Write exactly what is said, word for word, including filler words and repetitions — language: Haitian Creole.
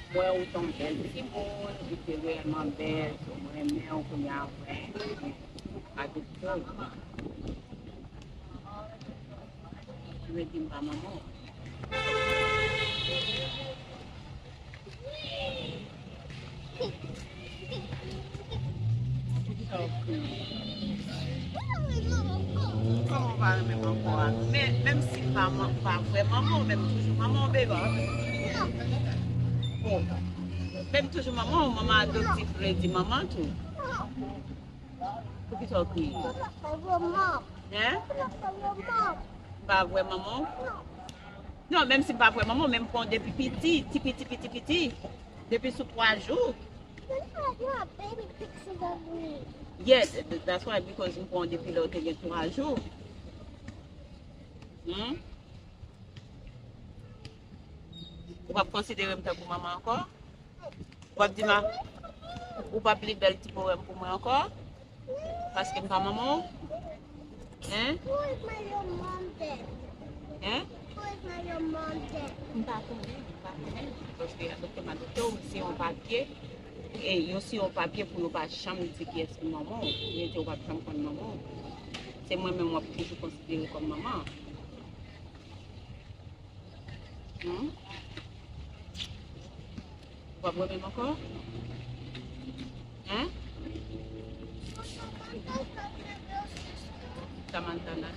Mwen ou se yon bèl timoun, ou te reyèlman bèl, so mwen renmen w kounye a mwen. Avèk tout. Ou vle di m pa manman w? Kòman w pa renmen manman w a? Men, menm si m pa man-, pa vrè manman w, men m toujou manman w, baby. Bon. Men m toujou manman w, manman adoptif vle di manman tou. Poukisa w kriye? Hein? M pa vrè manman w? Non, menm si m pa vrè manman w, men m pran w depi piti, ti piti, piti, piti. Depi sou twa jou. Yeah, th-, that's why, because m pran w depi lè w te gen twa jou. Hmm? Ou p ap konsidere m tankou manman ankò? Ou p ap di ma, ou p ap li bèl ti powèm pou mwen ankò? Paske m pa manman w? Hein? Who is my your mom then? Hein? Who is my your mom then? M pa konnen, m pa konnen. Paske adopte m adopte w, m siyen yon papye. E yo siyen yon papye pou yo pa janm di kiyès ki manman w. Oubyen ke w p ap janm konn manman w. Se mwen menm w ap toujou konsidere kòm manman. Hmm? Ou p ap renmen m ankò? Hein? Samantha nan.